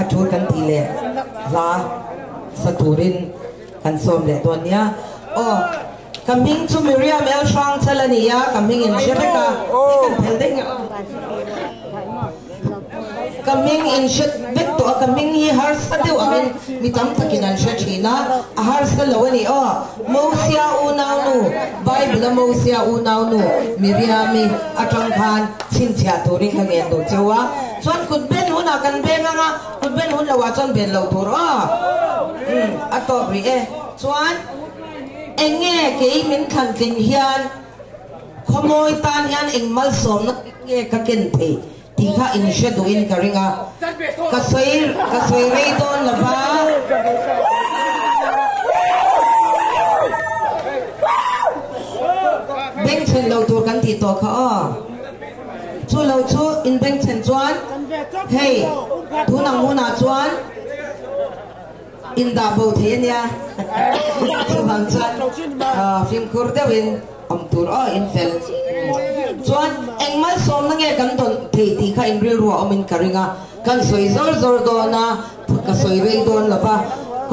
tul kan tih leh hla sa turin kan sawm leh dawn nia. Aw, ka hming chu Miriam El Hrangchal a ni a, ka hming in hre vek a, hei kan phel daih nge aw. Ka hming in hre vek tawh a, ka hming hi harsa deuh angin mi tam takin an hre thin a, a harsa lo a ni aw. Mosia unaunu, Bible-a Mosia unaunu Miriam-i atang khan chhinchhiah turin ka ngen duh cheu a, chuan kut ben hunah kan beng ang a, kut ben hun loah chuan ben lo tur aw. Umm, a tawp rih e. Chuan eng nge kei min thlan tling hian khawmawi tan hian eng malsawmna nge ka ken theih? Tih kha in hre duhin ka ring a, ka sawi ka sawi rei dawn lo va. Bengchhen lo tur kan tih tawh kha aw. Chu lo chu in bengchhen chuan hei tun ang hunah chuan in dah bo thei a nia. Chuvang chuan fimkhur deuhin. Awm tur aw in fel chuan eng malsawmna nge kan dawn thei tih kha in rilru a awmin ka ring a, kan sawi zawr zawr dawn a, ka sawi rei dawn lo va.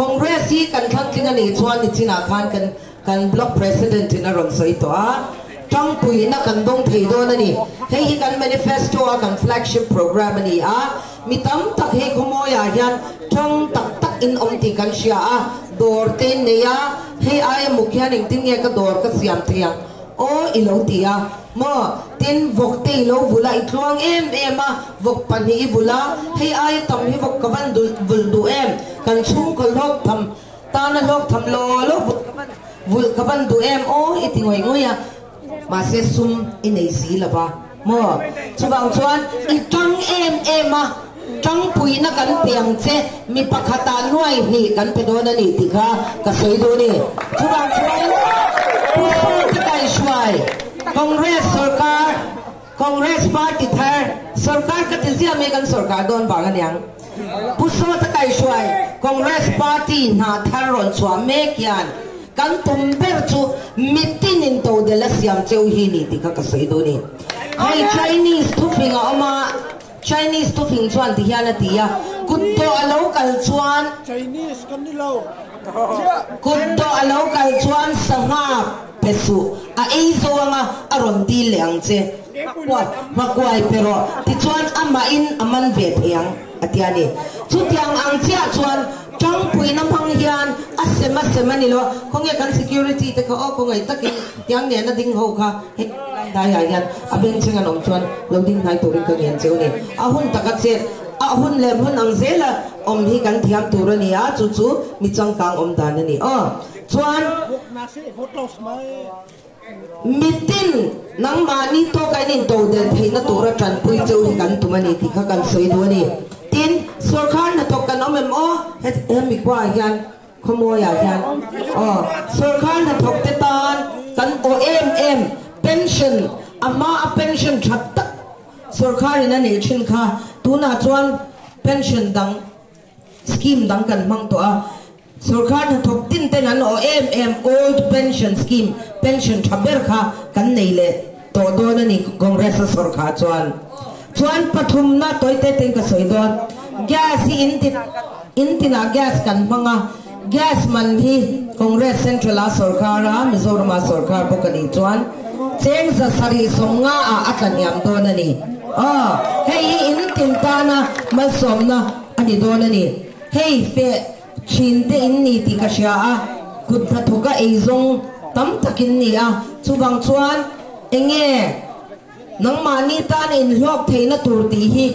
Congress hi kan thlangtling a nih chuan nichinah khan kan kan block president in a rawn sawi tawh a, tangpuina kan dawng thei dawn a ni. Hei hi kan manifesto a kan flagship programme a ni a, mi tam tak hei khawmawiah hian tang tak tak in awm tih kan hria a, dawr te in nei a, Hei aia muk hian engtin nge ka dawr ka siam thei ang aw i lo ti a maw? Tin, vawk te i lo vul a, i tluang em em a, vawk pahnih i vul a, hei aia tam hi vawk ka van vul duh em? Kan chhungkaw hlawk tham tana hlawk tham law law vul ka van vul ka van duh em aw i ti ngawih ngawih a, mahse sum i nei si lo va maw? Chuvang chuan i tang em em a. Tangpuina kan pe ang che, mi pakhatah nuai hnih kan pe dawn a ni tih kha ka sawi duh a ni. Chuvang chuan Pu Sawta Kaihruai, Congress sorkar, Congress party thar sorkar ka ti ziah mai kan sorkar dawn vang a niang. Pu Sawta Kaihruai, Congress party hna thar rawn chhuah mek hian kan tum ber chu mitinin todel a siam cheu hi ni tih kha ka sawi duh a ni. Hei Chinese thufing a awm a. Chinese thufing chuan ti hian a ti a, kut dawh a lo kal chuan Chinese kan ni lo. Kut dawh a lo kal chuan sangha pe suh, a ei zo anga a rawn dil leh ang che. Nghakuai pe rawh, tichuan amahin a man ve thei ang, a ti a ni. Chutiang ang chiah chuan tangpuina hmang hian a sem a sem a ni lo. Khawnge kan security te kha aw khawngaih takin tiang nena ding ho kha hei lai daiah hian A bengchheng an awm chuan lo ding hnai turin ka ngen cheu ni. A hun taka chet, a hun leh hmun ang zela awm hi kan thiam tur a ni a, chu chu mi changkang awm dan a ni. Aw chuan mitin nangmahni tawka in intodelh theihna tura tanpui cheu hi kan tum a ni tih kha kan sawi duh a ni. Tin, sawrkar hnathawk kan awm em aw? Hemi khuaah hian Khawmawiah hian aw sawrkar hnathawk te tan kan aw em em pension a hma a pension tha tak sawrkar in a neih thin kha tunah chuan pension dang scheme dang kan hmang tawh a sawrkar hnathawk tin ten an aw em em old pension scheme pension tha ber kha kan nei leh tawh dawn a ni Congress a sawrkar chuan chuan pathumna tawite ten ka sawi dawn gas hi in ti In tinah gas kan hmang a, gas man hi Congress Central a sawrkar a, Mizoram a sawrkar bawk a nih chuan cheng 750 ah a tla hniam dawn a ni. Aw, hei hi in tin tana malsawmna a ni dawn a ni. Hei feh thin te in ni tih ka hria a, kut hnathawk a eizawng tam tak in ni a, chuvang chuan enge Nangmahni tan inhlawk theihna tur tih hi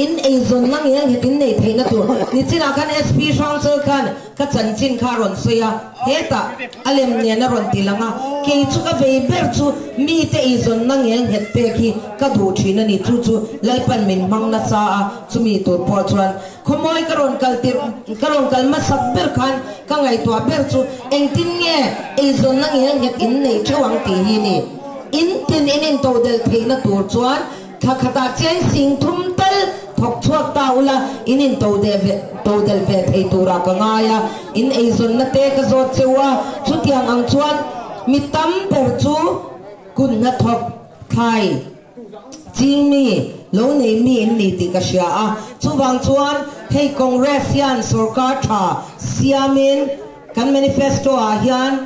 in eizawnna ngelnghet in neih theihna tur. Nichinah khan SP Hrangchal khan ka chanchin kha a rawn sawi a, hetah a lem nen a rawn ti lang a, kei chu ka vei ber chu mite eizawnna ngelnghet pek hi ka duh thin a ni, chu chu Lalpan min hmang nasa a, chumi tur pawh chuan khawmawi ka rawn kal tirh ka rawn kal hmasak ber khan ka ngaihtuah ber chu engtin nge eizawnna ngelnghet in neih theuh ang tih hi ni. In tin in intodelh theihna tur chuan thla khatah cheng sing thum tal thawk chhuak ta ula, in intodelh ve thei turah ka ngai a, in eizawnna te ka zawt cheu a, chutiang ang chuan mi tam ber chu kut hnathawk thlai. Ching mi, lo nei mi in ni tih ka hria a. Chuvang chuan hei Congress hian sorkar tha siamin kan manifesto ah hian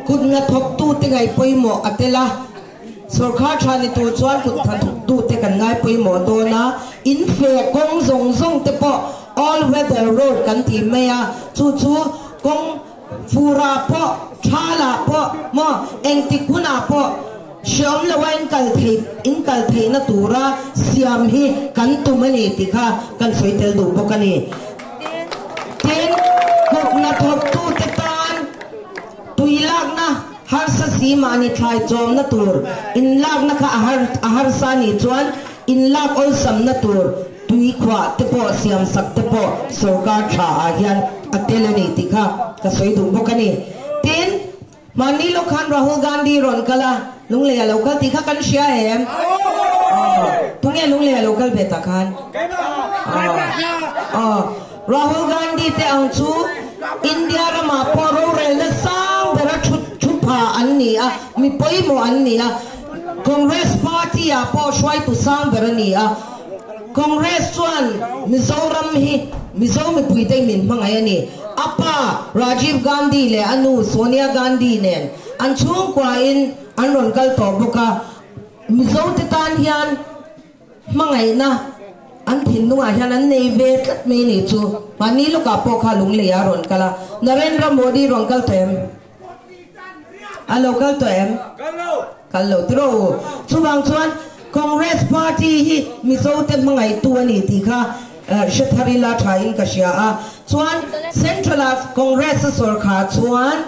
kut hnathawktute ngaih pawimawh a tel a. Sorkar tha ni tur chuan kut hnathawktute kan ngai pawimawh dawn a, in feh kawng zawng zawng te pawh all weather road kan ti mai a, chu chu kawng furah pawh, thalah pawh maw engtik hunah pawh hreawm loa in kal theih in kal theihna tura siam hi kan tum a ni tih kha kan sawi tel duh bawk a ni. Tin, kut hnathawktute tan tui lakna harsa si mahni thlai chawmna tur inlakna kha a harsa a nih chuan inlak awlsamna tur tui khuah te pawh siamsak te pawh sorkar tha ah hian a tel a ni tih kha ka sawi duh bawk a ni. Tin, mahni lawk khan Rahul Gandhi rawn kal a, Lunglei a lo kal tih kha kan hria em? Aw, tunge Lunglei a lo kal ve tak khan? Aw, Rahul Gandhi te ang chu India ramah pawh rorelna sang bera thu thu pha an ni a, mi pawimawh an ni a, Congress party ah pawh hruaitu sang ber a ni a, Congress chuan Mizoram hi Mizo mipuite min hmangaih a ni. A pa Rajiv Gandhi leh a nu Sonia Gandhi nen an chhungkuain an rawn kal tawh bawk a, Mizote tan hian Hmangaihna an thinlungah hian an nei ve tlat mai ni chu. Mahni lawkah pawh kha Lunglei a rawn kal a, Narendra Modi rawn kal tawh em? A lo kal tawh em? Kal lo tiraw u. Chuvang chuan Congress party hi Mizote hmangaihtu a ni tih kha hre thar ila thain ka hria a. Chuan Central-ah Congress a sawrkhar chuan,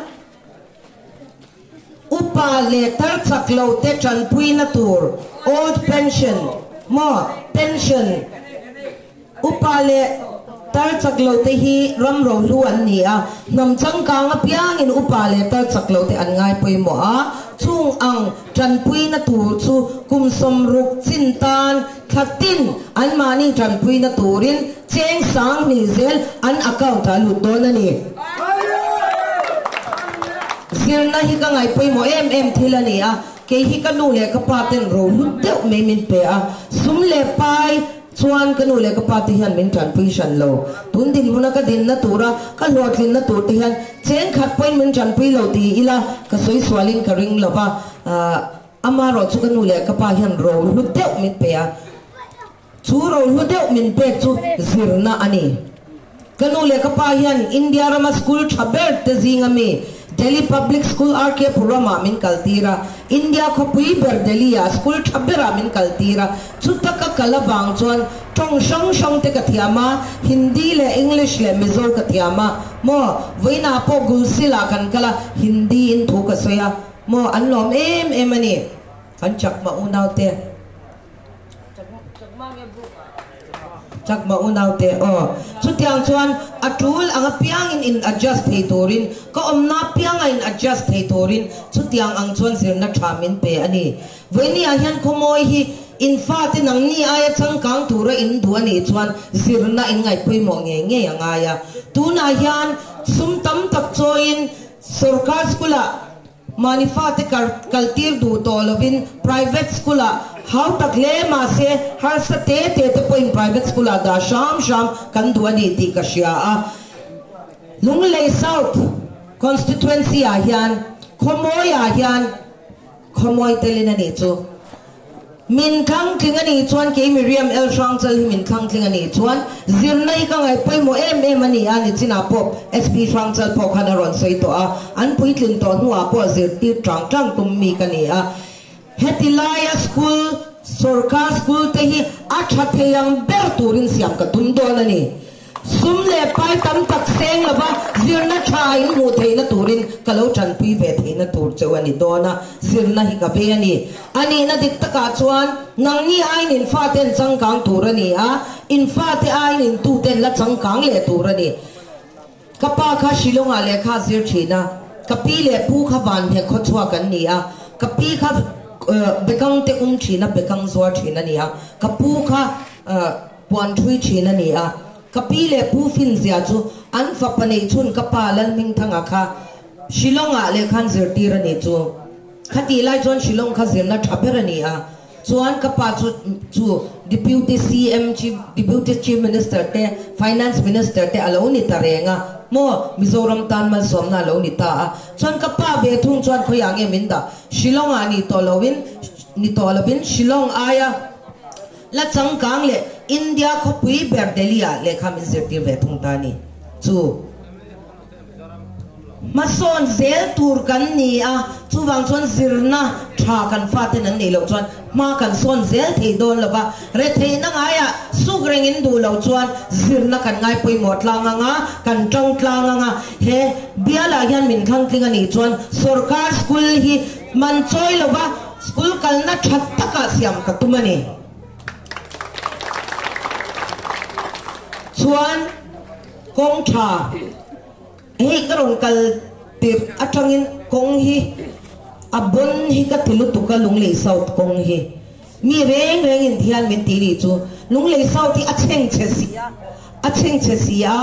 Upa leh tar chak lo te tanpuina tur old pension maw pension Upa leh tar chak lo te hi ram rohlu an ni a, hnam changkang apiangin upa leh tar chak lo te an ngai pawimawh a, chung ang tanpuina tur chu kum 60 chin tan thla tin anmahni tanpuina turin Cheng sang hnih zel an account ah lut dawn a ni. Zirna hi ka ngaih pawimawh em em thil a ni a, kei hi ka nu leh ka pa ten ro hlut deuh mai min pe a, sum leh pai chuan ka nu leh ka pa te hian min tanpui hran lo. Tun dinhmuna ka dinna tura ka hlawhtlinna tur te hian cheng khat pawhin min tanpui lo ti ila ka sawi sualin ka ring lo va, amaherawh chu ka nu leh ka pa hian ro hlut deuh min pe a. Chu rohlu deuh min pek chu zirna a ni. Ka nu leh ka pa hian India rama school tha ber te zinga mi Delhi Public School RK Puram ah min kaltir a, India khawpui ber Delhi ah school tha berah min kaltir a, chuta ka kal avang chuan tawng hrang hrang te ka thiam a, Hindi leh English leh Mizo ka thiam a, maw vawiinah pawh Gulsil ah kan kal a, Hindi in thu ka sawi a, maw an lawm em em a ni, kan chakma unaute. Chakma unaute aw. Chutiang chuan a tul ang apiangin in adjust thei turin, ka awmna apianga in adjust thei turin chutiang ang chuan zirna tha min pe a ni. Vawinia hian khawmawi hi in fate nangni aia changkang tura in duh a nih chuan zirna in ngaih pawimawh ngei ngei a ngai a. Tunah hian sum tam tak chawiin sorkar school-ah Mahni fate kaltir duh tawh lovin private school ah hau tak hle mahse harsa te te te pawhin private school ah dah hram hram kan duh a ni tih ka hria a. Lunglei South constituency ah hian Khawmawi ah hian Khawmawi telin a nih chu. Min thlangtling a nih chuan kei Miriam El Hrangchal hi min thlangtling a nih chuan zirna hi ka ngaih pawimawh em em a ni a, nichinah pawh SP Hrangchal pawh khan a rawn sawi tawh a, an puitlin tawh hnuah pawh zirtir tang tang tum mi ka ni a. Heti laia school, sorkar school te hi a tha thei ang ber turin siam ka tum dawn a ni. Sum leh pai tam tak seng lova zirna tha in hmuh theihna turin ka lo tanpui ve theihna tur cheu a ni dawn a, zirna hi ka ve a ni. A nihna dik takah chuan nangni aiin in faten changkang tur a ni a, in fate aiin in tuten la changkang leh tur a ni. Ka pa kha Shillong-ah lehkha a zir thin a, ka pi leh pu kha Vanhne khawchhuak an ni a, ka pi kha bekang te um thin a, bekang zuar thin a ni a, ka pu kha Puan thui thin a ni a, ka pi leh pu Finzia chu an fapa neih chhun ka pa Lalhmingthanga kha Shillong-ah lehkhan zirtir a nih chu. Khatih lai chuan Shillong kha zirna tha ber a ni a. Chuan ka pa chu chu Deputy CM, Chief Deputy Chief Minister te, Finance Minister te a lo ni ta reng a maw, Mizoram tan malsawmna a lo ni ta a. Chuan ka pa ve thung chuan khawiah nge min dah? Shillong ah ni tawh loin ni tawh lovin Shillong aia la changkang leh India khawpui ber Delhi ah lehkha min zirtir ve thung ta a ni chu. Hmasawn zel tur kan ni a, chuvang chuan zirna tha kan faten an neih loh chuan hma kan sawn zel thei dawn lo va, retheihna ngaiah suk reng in duh loh chuan zirna kan ngai pawimawh tlang ang a, kan tang tlang ang a, he bialah hian min thlang tling a nih chuan sorkar school hi man chawi lo va, school kalna tha takah siam ka tum a ni. Chuan. Kawng tha, Hei ka rawn kal tirh atangin kawng hi a bawn hi ka ti lutuk a Lunglei South kawng hi. Mi reng reng in thian min ti nih chu Lunglei South hi a chheng chhe si a, a chheng chhe si a,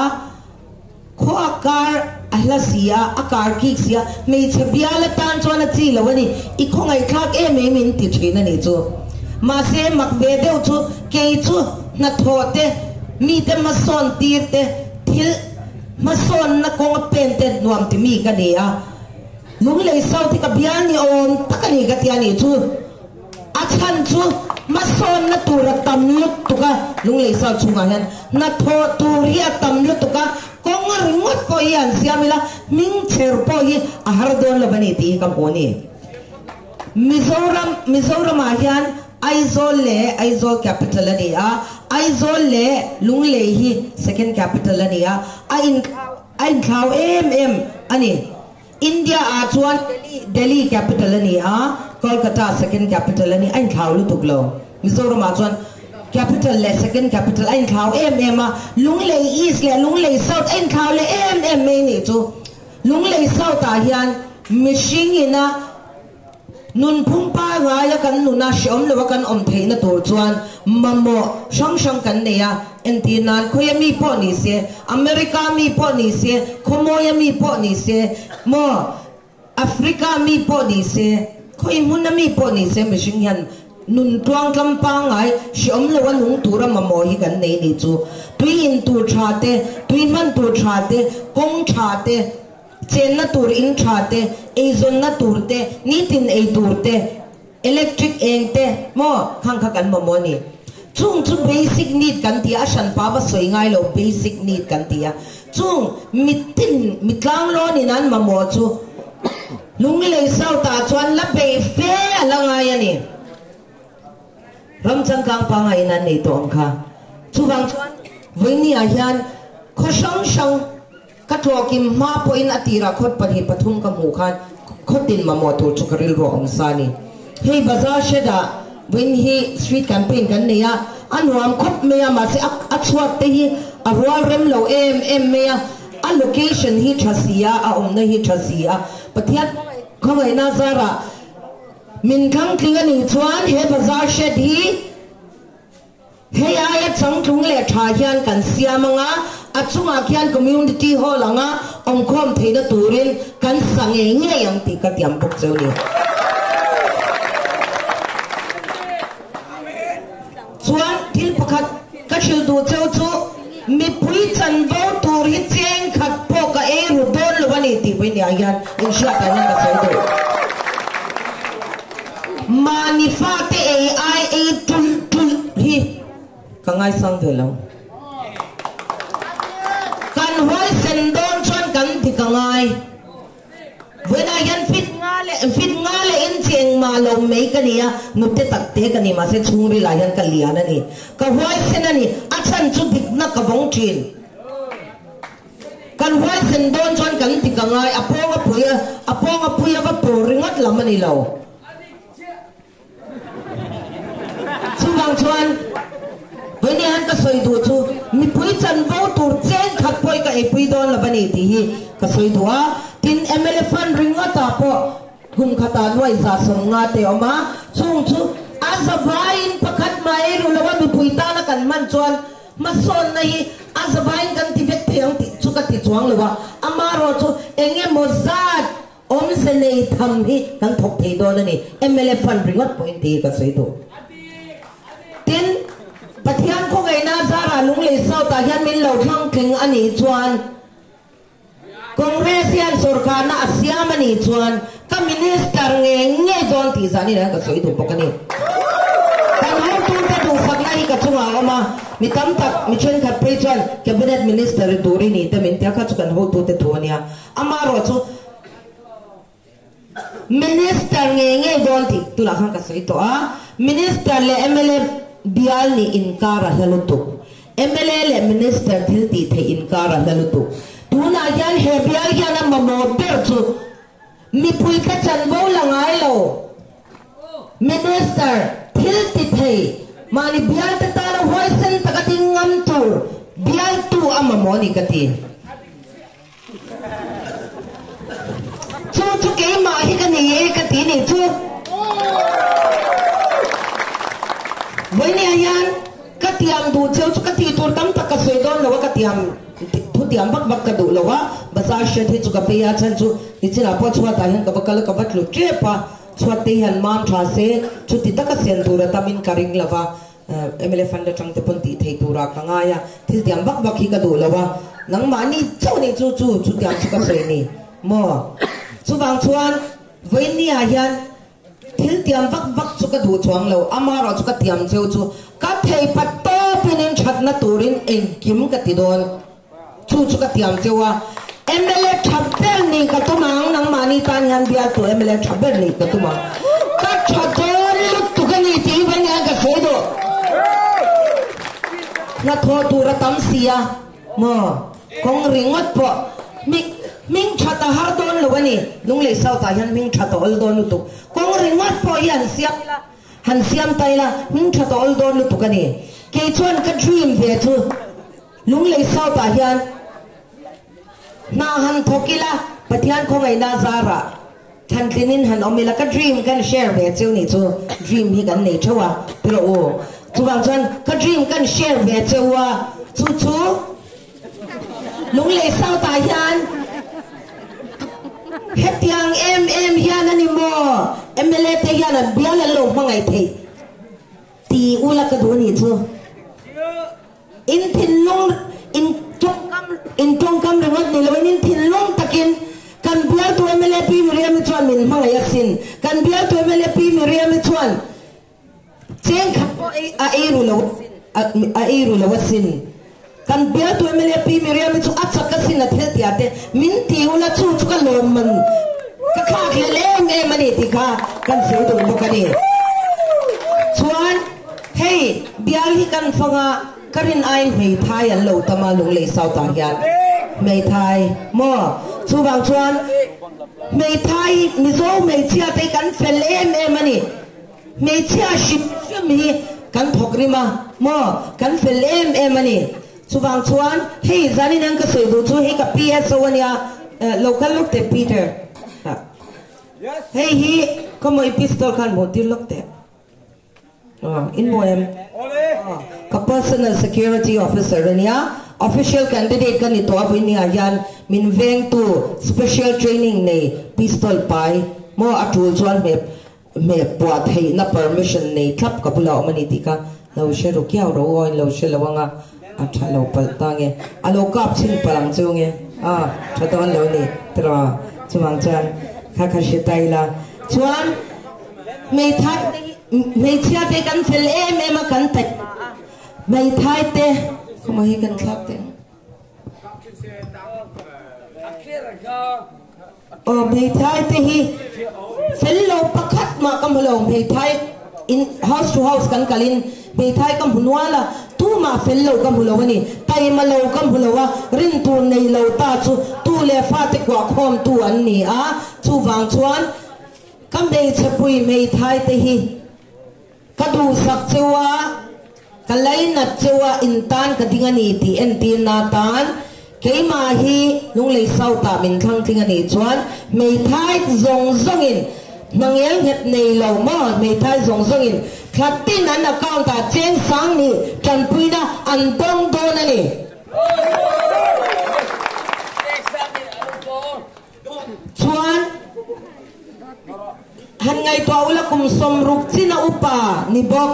khua kar a hla si a, a kar kik si a, hmeichhe bial atan chuan a chi lo a ni, i khawngaihthlak em em in ti thin a nih chu. Mahse mak ve deuh chu kei chu hnathawh te, mite hmasawn tir te, thil hmasawnna kawnga pen te nuam ti mi ka ni a. Lunglei South hi ka bial ni awm tak a ni ka ti a nih chu. A chhan chu hmasawnna tur a tam lutuk a, Lunglei South chhungah hian hnathawh tur hi a tam lutuk a, kawng ringawt pawh hi an siam ila hming chher pawh hi a har dawn lo a ni tih hi ka hmu a ni. Mizoram Mizoramah hian Aizawl leh Aizawl capital a ni a, Aizawl leh Lunglei hi second capital a ni a, a in a inthlau em em a ni. India ah chuan Delhi Delhi capital a ni a, Kolkata second capital a ni, a inthlau lutuk lo. Mizoramah chuan capital leh second capital a inthlau em em a, Lunglei East leh Lunglei South a inthlau leh em em mai nih chu. Lunglei South ah hian mihring ina Nunphung pangaia kan nuna hreawm loa kan awm theihna tur chuan mamawh hrang hrang kan nei a, entir nan khawia mi pawh ni se, America mi pawh ni se, khawmawia mi pawh ni se, maw Africa mi pawh ni se, khawi hmuna mi pawh ni se mihring hian nun tluangtlam pangai hreawm loa nung tura mamawh hi kan nei ni chu. Tui in tur tha te, tui hman tur tha te, kawng tha te, Chenna tur in tha te, eizawnna tur te, nitin ei tur te, electric eng te maw khang kha kan mamawh a ni. Chung chu basic need kan ti a, a hranpa va sawi ngai lo basic need kan ti a. Chung mitin mitlang lawn in an mamawh chu Lunglei South ah chuan la beih fe a la ngai a ni. Ram changkang pangai in an nei tawh ang kha. Chuvang chuan vawiini ah hian khaw hrang hrang Ka tlawhkim hma pawhin a tirah khawt 2 3 ka hmuh khan khawtin mamawh tur chu ka rilru a awm sa a ni. Hei Bazar Shed ah vawiin hi street campaign kan nei a, a nuam khawp mai a, mahse a a chhuat te hi a rual rem lo em em mai a, a location hi tha si a, a awmna hi tha si a, Pathian khawngaihna zarah min thlangtling a nih chuan he Bazar Shed hi Hei aia changtlung leh tha hian kan siam anga, a chungah khian Community Hall anga awmkhawm theihna turin kan sa ngei ngei ang tih ka tiam bawk cheu ni. Chuan thil pakhat ka hrilh duh cheu chu mipui chanvo tur hi cheng khat pawh ka ei ru dawn lo a ni tih vawinia hian inhriat ah hian ka sawi duh. Mahni fate ei ai ei tul tul hi ka ngaisang ve lo. Kan huaisen dawn chuan kan dik a ngai. Vawiinah hian fit nga leh fit nga leh in chi engmah lo mai ka ni a, nute tak te ka ni mahse chhungril ah hian ka lian a ni. Ka huaisen a ni, a chhan chu dikna ka vawng thin. Kan huaisen dawn chuan kan dik a ngai, a pawng a pui a, a pawng a pui a va pawr ringawt lam a ni lo. Chuvang chuan vawiin hian ka sawi duh chu mipui chanvo tur cheng khat pawh i ka eipui dawn lo a ni tih hi ka sawi duh a. Tin, mla fund ringawtah pawh kum khatah nuaih 150 te a awm a, chung chu a zavaiin pakhat mah ei ru lo a mipui tana kan hman chuan Hmasawnna hi a zavaiin kan ti vek thei ang tih chu ka ti chuang lo a, amarawh chu eng emaw zat awmze nei tham hi kan thawk thei dawn a ni, mla fund ringawt pawhin tih hi ka sawi duh. Lunglei South ah hian min lo thlang tling a nih chuan Congress hian sorkarna a siam a nih chuan ka Minister ngei ngei dawn tih zan in ka sawi duh bawk a ni. Kan hotute duhsakna hi ka chungah a awm a, mi tam tak, mi thenkhat phei chuan Cabinet Minister i tur i ni te min ti a, kha chu kan hotute thu a nia. Amaherawh chu Minister ngei ngei dawn tih tunah khan ka sawi tawh a, Minister leh mla bial nih inkar a hla lutuk. Mla leh Minister thil tih theih inkar a hla lutuk. Tunah hian he bial hian a mamawh ber chu mipui ka chanvo la ngai lo. Minister thil ti thei mahni bial te tana huaisen taka ding ngam tur bialtu a mamawh a ni ka ti. Chu chu keimah hi ka ni e ka ti nih chu. Vawinia hian ka tiam duh cheu chu ka tih tur tam tak ka sawi dawn lo a, ka tiam thu tiam vak vak ka duh lo a, bazar hriat hi chu ka vei a, chhan chu nichinah pawh chhuatah hian ka va kal a, ka va tlu tep a, chhuat te hian mam tha se chuti taka sian tur a tamin ka ring lo va. Mla fund atang te pawn tih theih turah ka ngai a, thil tiang vak vak hi ka duh lo a, nangmahni chauh nih chu chu chu tiang chu ka sawi ni maw? Chuvang chuan vawiinniah hian thil tiang vak vak chu ka duh chuang lo, amaherawh chu ka tiam cheu chu ka thei pat tawpin in thatna turin engkim ka ti dawn. Chu chu ka tiam cheu a, mla tha ber nih ka tum ang, nangmahni tan hian bialtu mla tha ber nih ka tum ang. Ka tha dawn lutuk a ni tih hi vang hian ka sawi duh. Hnathawh tur a tam si a maw, kawng ringawt pawh hming hming that a har dawn lo a ni, Lunglei South ah hian hming that a awl dawn lutuk, kawng ringawt pawh hi han siam ila, han siam ta ila hming that a awl dawn lutuk a ni. Kei chuan ka dream ve chu. Lunglei South ah hian hna han thawk ila, Pathian khawngaihna zarah thlantlinin han awm ila, ka dream kan share ve cheu nih chu, dream hi kan nei theuh a ti rawh u. Chuvang chuan ka dream kan share ve cheu a, chu chu Lunglei South ah hian hetiang em em hian a ni maw mla te hian an bial an lo hmangaih theih ti ula ka duh nih chu. In thinlung, in tawngkam, in tawngkam ringawt ni loin in thinlung takin kan bialtu mla Pi Miriam-i chuan min hmangaih asin. Kan bialtu mla Pi Miriam-i chuan cheng khat pawh ei a ei ru lo asin, a ei ru lo asin. Kan bialtu mla Pi Miriam-i chu a chak asin a thil tia te min ti ula chu chu ka lawmman ka thlak hlel em em a ni tih kha kan sawi dun bawk a ni. Chuan. Hei, bial hi kan fang a, ka rin aiin hmeithai an lo tam a Lunglei South ah hian. Hmeithai maw? Chuvang chuan hmeithai hi Mizo hmeichhia te hi kan fel em em a ni. Hmeichhia hrim hrim hi kan thawk rim a maw? Kan fel em em a ni. Chuvang chuan hei zanin an ka sawi duh chu hei ka PSO a nia, lo kal lawk teh Peter. Hei hi ka mawi pistol khan hmuh tir lawk teh. In maw em? Ka personal security officer a nia, official candidate ka ni tawh a vawinia hian min vengtu special training nei pistol pai maw a tul chuan hmeh hmeh puah theihna permission nei thlap ka bulah awm a ni tih kha lo hre ru kiau ro aw in lo hre lo anga a tha lo palh ta nge a lo kap chhin palh ang chu nge a tha dawn lo ni tiraw chuvang chuan kha kha hre ta ila chuan Hmeithai te hi hmeichhia te kan fel em em a kan taih ta a, hmeithai te khawmah hi kan thlak teh ang. Aw hmeithai te hi fel lo pakhat mah ka hmu lo, hmeithai in house to house kan kalin hmeithai ka hmu nual a, tumah fel lo ka hmu lo a ni, taima lo ka hmu lo a, rin tur nei lo ta chu tu leh fate kuahkhawmtu an ni a, chuvang chuan Ka hmeichhe pui hmeithai te hi ka duhsak cheu a, ka lainat cheu a, in tan ka ding a ni tih entirna atan keimah hi Lunglei South ah min thlang tling a nih chuan hmeithai zawng zawngin hnangel nghet nei lo maw hmeithai zawng zawngin thla tin an account ah cheng sang nih tanpuina an dawng dawn a ni. Chuan, han ngaihtuah ula kum 60 china upa ni bawk,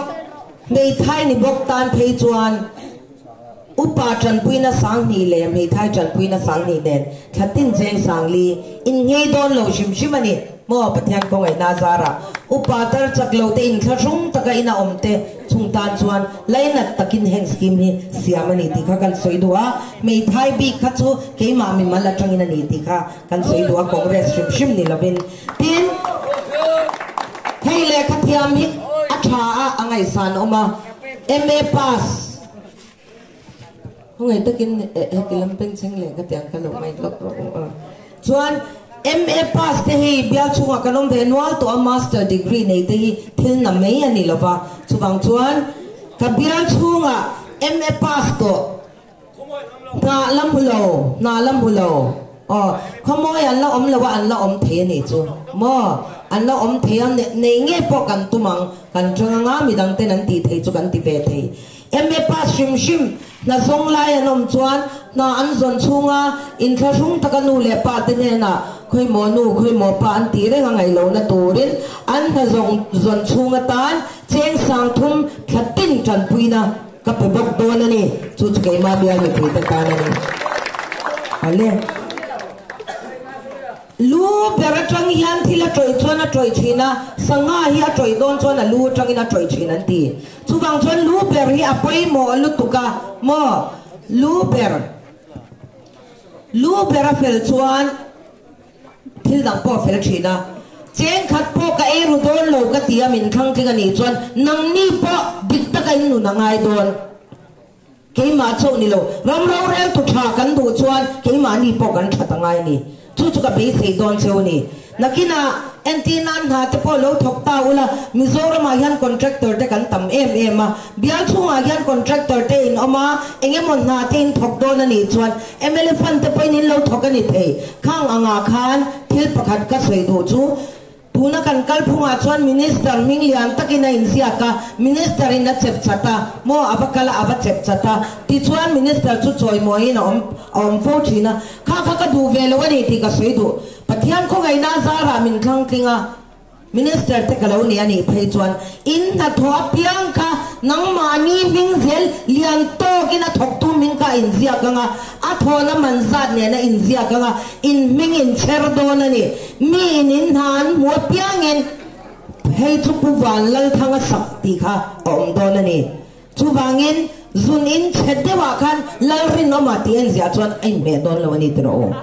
hmeithai ni bawk tan phei chuan. Upa tanpuina 2000 leh hmeithai tanpuina 2000 nen thla tin cheng 4000 in nghei dawn lo hrim hrim a ni. Maw Pathian khawngaihna a zara upa tar chak lo te in thlahrung taka ina awm te chung tan chuan lainat takin heng scheme hi siam a ni tih kha kan sawi duh a, hmeithai bik kha chu keimah mimal atangin a ni tih kha kan sawi duh a, Congress hrim hrim ni lovin. Tin, hei lehkha thiam hi a tha a, a ngaihsan awm a, MA pass. Khawngaih takin heti lam bengchheng leh ka tiang ka lo ngaih lawk rawh u a. Chuan MA pass te hi bial chhungah kan awm ve nual tawh a, master degree nei te hi thil na mai a ni lova. Chuvang chuan ka bial chhungah MA pass tawh hnah la hmu lo, hnah la hmu lo. Aw, khawmawi an la awm lo a, an la awm thei a nih chu maw? An la awm thei a, nei nge pawh kan tum ang, kan tang anga midang ten an tih thei chu kan ti ve thei. MA pass hrim hrim hna zawng lai an awm chuan hna an zawn chhunga inthlahrung taka nu leh pa te hnenah khawimaw nu, khawimaw pa an tih reng a ngaih lohna turin an hna zawng zawn chhung atan cheng 3000 thla tin tanpuina ka pe bawk dawn a ni. Chu chu keimah bial mipui te tan a ni. Awle. Lu ber atang hian thil a tawih chuan a tawih thin a, sangha hi a tawih dawn chuan a lu atangin a tawih thin an ti. Chuvang chuan lu ber hi a pawimawh lutuk a maw? Lu ber Lu ber a fel chuan thil dang pawh a fel thin a. Cheng khat pawh ka ei ru dawn lo ka ti a min thlang tling a nih chuan nangni pawh dik taka in nun a ngai dawn. Keimah chauh ni lo, ram rorel tu tha kan duh chuan keimahni pawh kan that a ngai a ni. Chu chu ka beisei dawn cheu a ni. Nakinah entir nan hna te pawh lo thawk ta ula, Mizoramah hian contractor te kan tam em em a, bial chhungah hian contractor te in awm a, eng emaw hna te in thawk dawn a nih chuan mla fund te pawhin in lo thawk a ni thei. Khang angah khan thil pakhat ka sawi duh chu, Tuna kan kalphungah chuan Minister hming lian takin a inziak a, Minister in a chep chat a, maw a va kal a, a va chep chat a, tichuan Minister chu chawimawiin a awm a awm fo thin a, kha kha ka duh ve lo a ni tih ka sawi duh. Pathian khawngaihna zarah min thlang tling a, Minister te ka lo ni a nih phei chuan in hnathawh apiang kha nangmahni hming zel lian tawkin a thawktu hming kha a inziak ang a, a thawhna man zat nen a inziak ang a, in hming in chher dawn a ni. Mi in in hna an hmu apiangin hei chu Pu Vanlalthanga sak tih kha a awm dawn a ni. Chuvangin zun in chhe deuhah khan Lalrinawma tih en ziah chuan a inhmeh dawn lo a ni tiraw aw.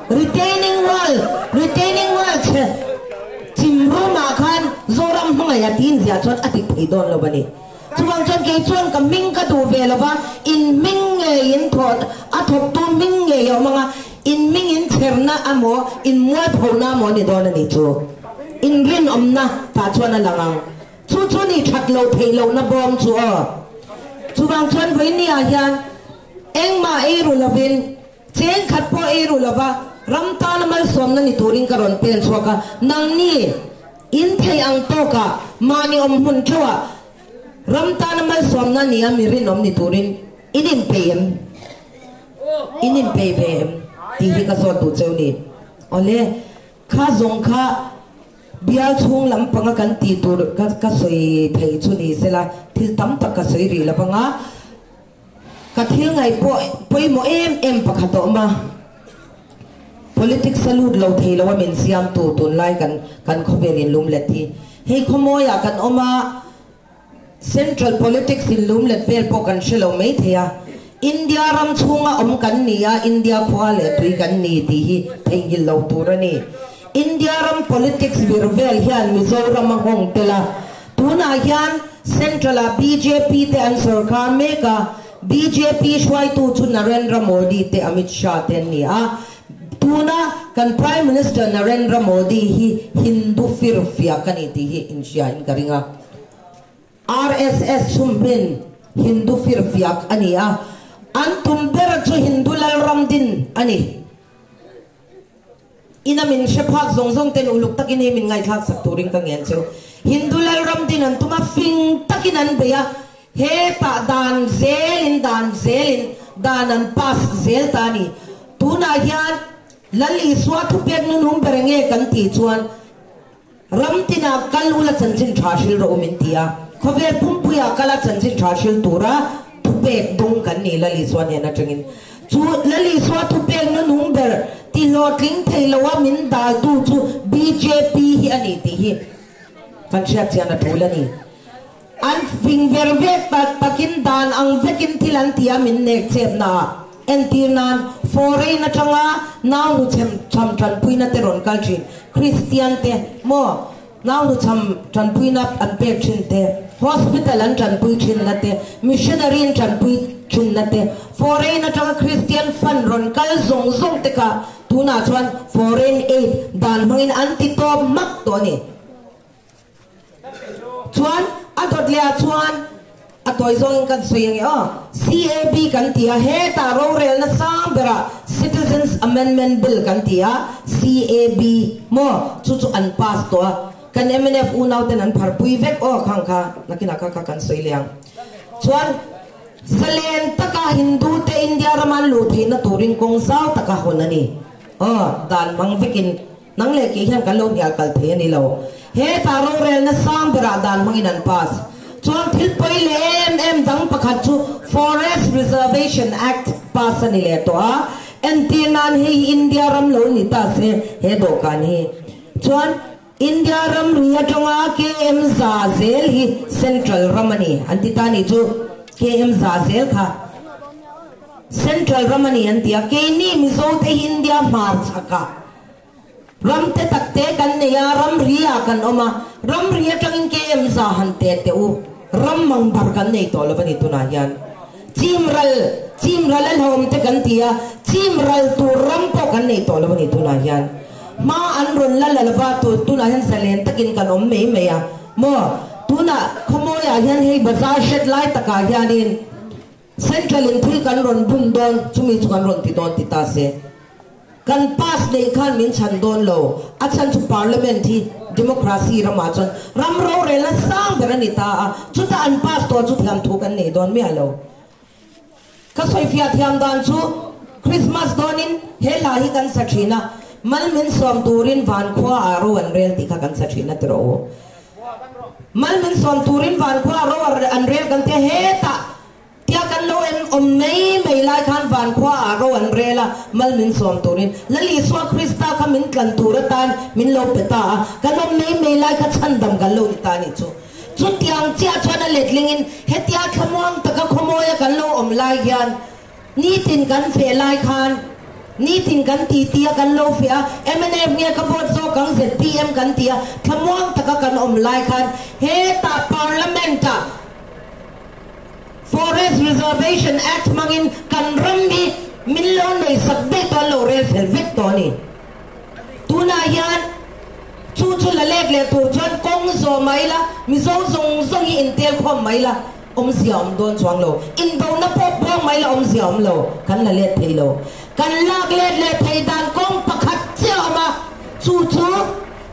Retaining wall, retaining wall chhe chim room-ah khan Zoram hmangaih a tih en ziah chuan a dik thei dawn lo a ni. Chuvang chuan kei chuan ka hming ka duh ve lo va, in hming ngei in thawh a thawktu hming ngei a awm ang a, in hming in chherna amaw, in mualphona amaw a ni dawn a nih chu. In rinawmna tah chuan a lang ang. Chu chu ni that lo theih lohna bawm chu aw. Chuvang chuan vawinia hian engmah ei ru lovin, cheng khat pawh ei ru lova ram tana malsawmna ni turin ka rawn pen chhuak a, nangni, In thei ang tawkah mahni awm hmun theuhah ram tana malsawmna nia mi rinawm ni turin in inpeih em? In inpeih ve em? tih hi ka zawt duh cheu ni. Awle, kha zawng kha bial chhung lampanga kan tih tur ka ka sawi thei chu ni sela thil tam tak ka sawi rih lo vanga ka thil ngaih pawh pawimawh em em pakhat a awm a. Politics a lut lo thei lo a min siamtu tunlai kan kan khawvel in lum let hi. Hei khawmawiah kan awm a, Central politics in lum let vel pawh kan hre lo mai thei a. India ram chhunga awm kan ni a, India khua leh tui kan ni tih hi theihnghilh lo tur a ni. India ram politics vir vel hian Mizoram a nghawng tel a. Tunah hian Central ah bjp te an sawrkar mek a, Bjp hruaitu chu Narendra Modi te Amit Shah te an ni a, tuna kan Prime Minister Narendra Modi hi Hindu firfiak a ni tih hi inhria in ka ring a. RSS chhumhmin Hindu firfiak a ni a, an tum ber chu Hindu lalram din a ni. Ina min hre phak zawng zawng ten uluk takin hei min ngaihthlak sak turin ka ngen cheu. Hindu Lalram din an tum a, fing takin an bei a, hetah dan zelin dan zelin dan an pass zel ta a ni. Tunah hian Lal Isua thupek nunhum ber enge kan tih chuan Ram tinah kal ula chanchin tha hril rawh u min ti a, khawvel pumpuiah kala chanchin tha hril tura. thupek dawng kan ni Lal Isua hnen atangin. Chu Lal Isua thupek nunung ber tihlawhtling thei loa min daltu chu bjp hi a ni tih hi kan hriat chian a tul a ni. An fing ver vek tak takin dan ang vekin thil an ti a min nek chepna ah. Entir nan foreign atanga nau nu chhem cham tanpuina te rawn kal thin Kristian te maw nau nu cham tanpuina an pek thin te, hospital an tanpui thin na te, missionary an tanpui thin na te, foreign atanga Kristian fund rawn kal zawng zawng te kha tunah chuan foreign aid dan hmangin an ti tawp hmak tawh a ni. Chuan a dawt leh ah chuan a tawi zawngin kan sawi ange aw. CAB kan ti a, hetah rorelna sang berah Citizens Amendment Bill kan ti a, CAB maw chu chu an pass tawh a, kan mnf unau ten an pharpui vek aw khang kha nakinah kha kha kan sawi leh ang. Chuan zalen taka Hindu te India rama an luh theihna turin kawng zau taka hawn a ni aw, dan hmang vekin. Nang leh kei hian kan lo hnial kal thei a ni lo. Hetah rorelna sang berah dan hmangin an pass. Chuan thil pawi leh em em dang pakhat chu Forest Reservation Act pass a ni leh tawh a. Entir nan hei hi India ram lo ni ta se he dawhkan hi. Chuan India ram ri atanga KM za zel hi Central ram a ni an ti ta ni chu KM za zel kha. Central ram a ni an ti a, keini Mizo te hi India hmar chhakah ram te tak te kan nei a, ram ri ah kan awm a, ram ri atangin KM za han te teh u, ram mang bar kan nei tawh lo a ni tunah hian. Chim ral, chim ral a hlawm te kan ti a, chim ral tur ram pawh kan nei tawh lo a ni tunah hian. Hma an rawn la la lova, tunah hian zalen takin kan awm mai mai a, maw? Tunah khawmawiah hian hei bazar hret lai takah hianin, Central in thil kan rawn bum dawn, chumi chu kan rawn ti dawn ti ta se. Kan pass neih khan min chhan dawn lo. A chhan chu Parliament hi Democracy ramah chuan ram rorelna sang ber a ni ta a, chutah an pass tawh chu thiam thu kan nei dawn miah lo. Ka sawifiah thiam dan chu Christmas dawnin he hla hi kan sa thin a, mal min sawm turin van khua ah ro an rel tih kha kan sa thin a ti rawh u. Mal min sawm turin vankhua ro an rel kan tia hetah tia kan lo en awm mai mai lai khan vankhua ah ro an rel a, mal min sawm turin Lal Isua Krista kha min tlan tur atan min lo pe ta a, kan awm mai mai lai kha chhandam kan lo ni ta anih chu. Chutiang chiah chuan a letlingin hetia thlamuang taka khawmawia kan lo awm lai hian Nitin kan feh lai khan nitin kan ti ti a kan lo feh a, mnf nge ka vote zawk ang zpm kan ti a, thlamuang taka kan awm lai khan hetah Parliament ah Forest Reservation Act hmangin kan ram hi min lo nei sak daih tawh an lo rel fel vek tawh a ni. Tunah hian chu chu la let leh tur chuan kawng zawh mai la, Mizo zawng zawng hi intel khawm mai la, Awmzia awm dawn chuang lo. Indona pawh buang mai la awmzia awm lo. Kan la let thei lo. Kan lak let leh thei dan kawng pakhat chiah a awm a, chu chu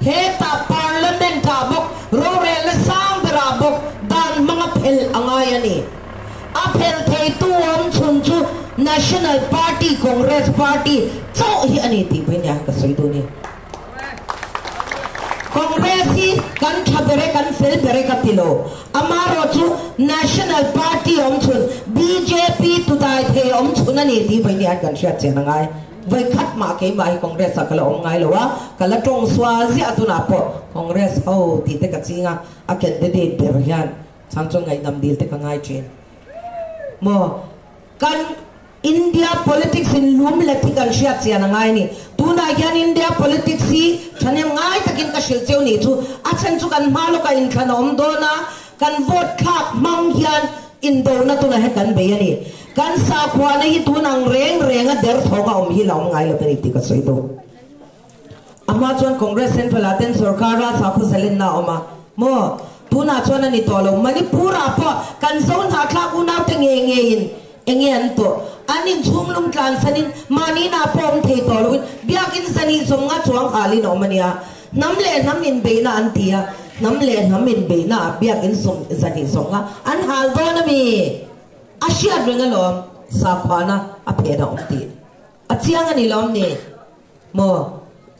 hetah Parliament ah bawk, rorelna sang berah bawk dan hmanga phel a ngai a ni. A phel theitu awm chhun chu National Party, Congress Party chauh hi a ni tih pawhin nia ka sawi duh a ni. Congress hi kan tha ber e, kan fel ber e ka ti lo. Amaherawh chu National Party awm chhun, bjp tudai thei awm chhun a ni tih vawi ni hian kan hriat chian a ngai. Vawi khat mah keimah hi Congress ah ka la awm ngai lo a, ka la tawng sual ziah tunah pawh Congress ho tih te ka ching a, a candidate ber hian chang chuan ngaihdam dil te ka ngai thin maw? Kan India politics in lum let hi kan hriat chian a ngai a ni. Tunah hian India politics hi thahnem ngai takin ka hrilh cheu nih chu a chhan chu kan hma lawkah inthlan a awm dawn a, kan vote thlak hmang hian indona tunah hian kan bei a ni. Kan sakhuana hi tun ang reng reng a derthawng a awm hi la awm ngai lo a ni tih ka sawi duh. A hma chuan Congress Central ah ten sorkar a sakhaw zalenna a awm a maw? Tunah chuan a ni tawh lo. Manipur ah pawh kan zo hnahthlak unau te ngei ngei in enge an tawh? An inchhung lum tlan san in mahni inah pawh awm thei tawh lo in biakin zan ih zawm nga chuang hal in a awm a nia. Hnam leh hnam inbeihna an ti a, hnam leh hnam inbeihna ah biakin sawm zan ih zawm nga an hal dawn a mi? A hriat reng alawm sakhuana a phen a awm tih. A chiang a ni lawm ni? Maw?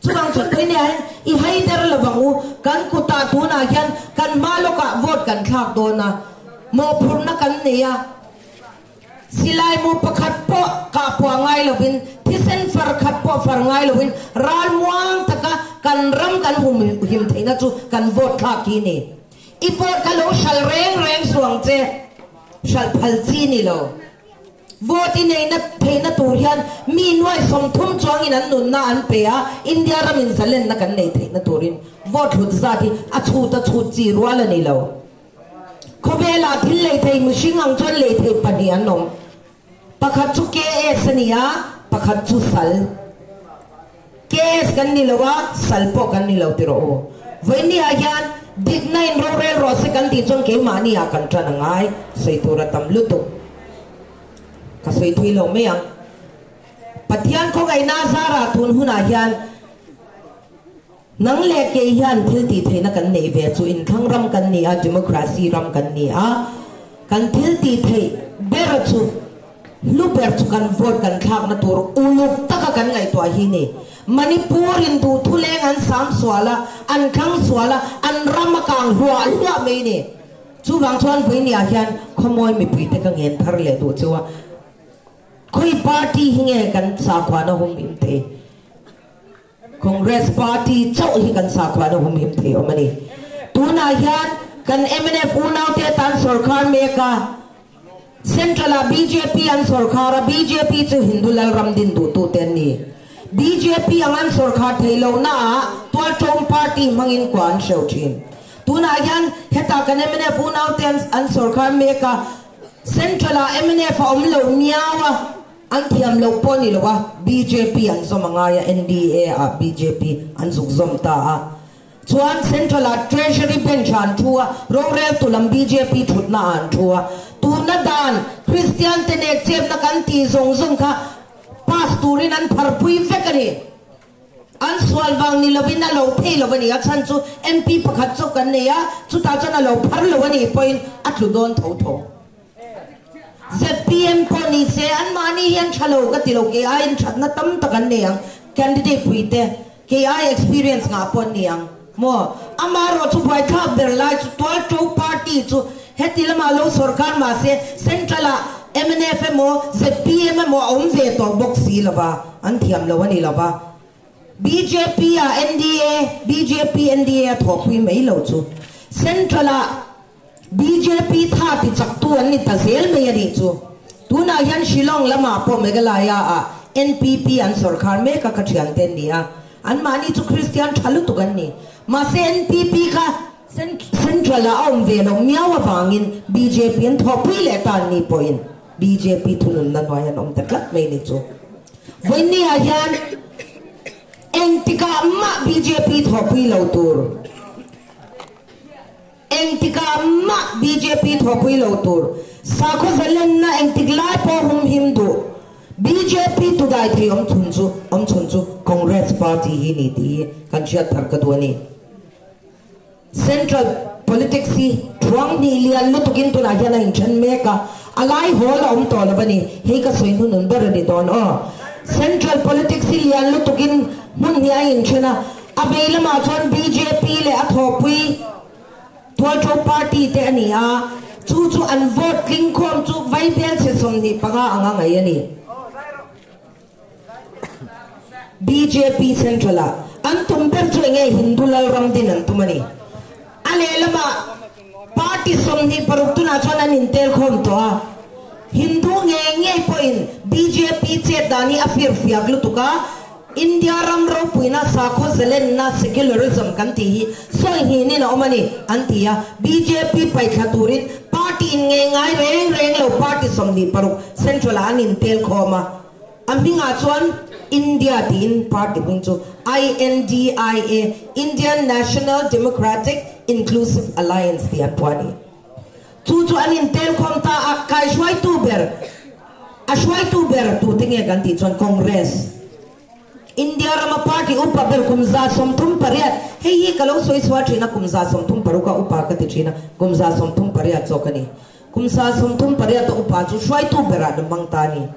Chuvang chuan kei nia hian i hai der lo vang u, kan kutah tunah hian kan hma lawkah vote kan thlak dawn a, mawhphurhna kan nei a. Silai mu pakhat pawh kah puah ngai lovin, thisen far khat pawh far ngai lovin ral muang taka kan ram kan hum him theihna chu kan vote thlak hi ni. I vote kha lo hral reng reng suh ang che. Hralh phal chi ni lo. Vote i neihna theihna tur hian mi nuai 30 chuangin an nunna an pe a, India ramin zalenna kan neih theihna turin vote hlut zat hi a chhut a chhut chi rual a ni lo. Khawvelah thil lei thei mihring ang chuan lei thei pahnih an awm. Pakhat chu KS a ni a, pakhat chu sal. KS kan ni lo a, sal pawh kan ni lo ti rawh u. Vawinia hian dikna in rorel rawh se kan tih chuan keimahni ah kan tan a ngai, sawi tur a tam lutuk. Ka sawi thui lo mai ang. Pathian khawngaihna zarah tun hunah hian Nang leh kei hian thil tih theihna kan neih ve chu inthlang ram kan ni a, democracy ram kan ni a, kan thil tih theih ber chu hlu ber chu kan vote kan thlakna tur uluk taka kan ngaihtuah hi ni. Manipur in duhthuleng an sam sual a, an thlang sual a, an ram a kang hluah hluah mai ni. Chuvang chuan vawinia hian khawmawi mipuite ka ngen thar leh duh chu a, khawi party hi nge kan sakhuana humhim thei? Congress party chauh hi kan sakhuana humhim thei awm a ni. Tunah hian kan mnf unaute atan sorkar mek a, Central ah bjp an sorkar a, bjp chu Hindu Lalram din duhtute an ni. Bjp ang an sorkar theih lohna ah Tualṭawm party hmangin kua an hreuh thin. Tunah hian hetah kan mnf unaute an sorkar mek a, Central ah mnf a awm lo miau a, An thiam loh pawh a ni lo a, bjp an zawm a ngai a, NDA ah bjp an zuk zawm ta a. Chuan Central ah Treasury Bench ah an thu a, roreltu lam bjp thutna ah an thu a. Tuna dan Kristian te nek chepna kan tih zawng zawng kha pass turin an pharpui vek a ni. An sual vang ni lovin a lo phei lo a ni. A chhan chu MP pakhat chauh kan nei a, chutah chuan a lo phar lo a nih pawhin a tlu dawn tho tho. Zpm pawh ni se anmahni hian tha lo ka ti lo, kei aiin thatna tam tak an nei ang, candidate pui te kei ai experience ngah pawh an ni ang maw? Amaherawh chu buaithlak ber lai chu Tualto party chu heti lamah lo sawrkar mahse central ah mnf emaw zpm emaw a awm ve tawh bawk si lova, an thiam lo a ni lova. Bjp ah NDA, bjp NDA a thawhpui mai lo chu central ah Bjp tha ti chaktu an ni ta zel mai a nih chu. Tunah hian Shillong lamah pawh Meghalaya ah NPP an sawrkhar mek a ka thiante an ni a. Anmahni chu Kristian tha lutuk an ni. Mahse NPP kha Central ah a awm ve loh miau avangin bjp an thawhpui leh ta an ni pawhin bjp thununna hnuai an awm ta tlat mai ni chu. Vawiinni ah hian engtikah mah bjp thawhpui lo tur. Engtikah mah bjp thawhpui lo tur, sakhaw zalenna engtik lai pawh humhim duh bjp tudai thei awm chhun chu awm chhun chu Congress party hi ni tih hi kan hriat thar ka duh a ni. Central politics hi thuang hnih lian lutukin tunah hian a inthen mek a, a lai hawl a awm tawh lo a ni. Hei ka sawi hnunun ber a ni dawn aw. Central politics hi lian lutukin hmun hnih a inthen a, A vei lamah chuan bjp leh a thawhpui Tualṭo party te a ni a, chu chu an vote tling khawm chu vaibel chhe 25 anga ngaih a ni. Bjp Central ah an tum ber chu enge Hindu Lalram din an tum a ni. A lehlamah party 26 tunah chuan an intel khawm tawh a, Hindu ngei ngei pawhin bjp chet dan hi a firfiak lutuk a, India ram ropuina sakhaw zalenna, secularism, kan tih hi sawi hnin a awm a ni, an ti a. Bjp paihthla turin party in ngei ngai reng reng lo party 26 central ah an intel khawm a. A hmingah chuan India tiin party hming chu INDIA, Indian National Democratic Inclusive Alliance tih an phuah a ni. Chu chu an intel khawm ta a, kaihruaitu ber, a hruaitu ber tute nge kan tih chuan Congress, India rama party upa ber kum 38, hei hi ka lo sawi chhuah thin a, kum 36 a upa ka ti thin a, kum 38 zawk a ni. Kum 38 a upa chu hruaitu berah an hmang ta a ni.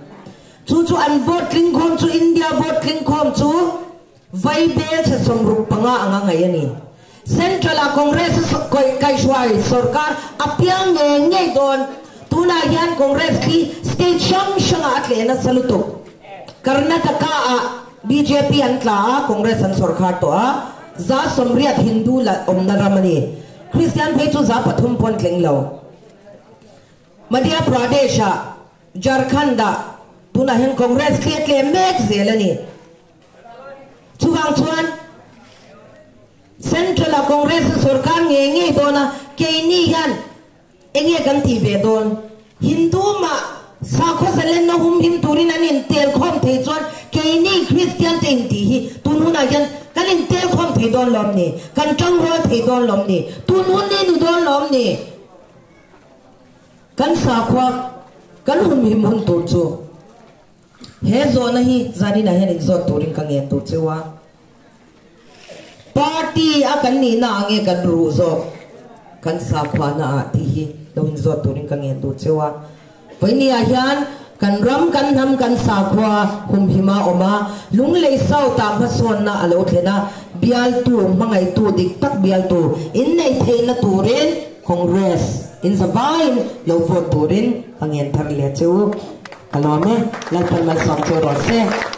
Chu chu an vote tling khawm chu, India vote tling khawm chu Vaibel chhe 65 anga ngaih a ni. Central-ah Congress kaihhruai sorkar a piang ngei ngei dawn. Tuna. hunah hian Congress khi state hrang hrangah a tleh nasa lutuk. Karnataka ah bjp an tla a, Congress an sawrkhar tawh a, 80% Hindu la awmna ram a ni. Kristian phei chu 3% pawh an tleng lo. Madhya Pradesh ah, Jharkhand ah tunah hian Congress khi a tleh mek zel a ni. Chuvang chuan Central ah Congress a sawrkar ngei ngei dawn a, keini hian Enge kan tih ve dawn? Hindu mah sakhaw zalenna humhim turin an intel khawm thei chuan keini Kristian te intih hi tun hunah hian kan intel khawm thei dawn lawm ni? Kan tangrual thei dawn lawm ni? Tun hun ni nu dawn lawm ni? Kan sakhua kan humhim hun tur chu he zawhna hi zaninah hian inzawt turin ka ngen tur cheu a. Party a kan nihna ah nge kan ruh zawk kan sakhuana ah tih hi lo inzawt turin ka ngen duh cheu a. Vawiini ah hian kan ram kan hnam kan sakhua humhima awm a, Lunglei South ah hmasawnna a lo thlen a, bialtu hmangaihtu dik tak bialtu inneih theihna turin Congress in zavaiin lo vote turin ka ngen thar leh cheu. Ka lawm e, Lalpan malsawm cheu rawh se.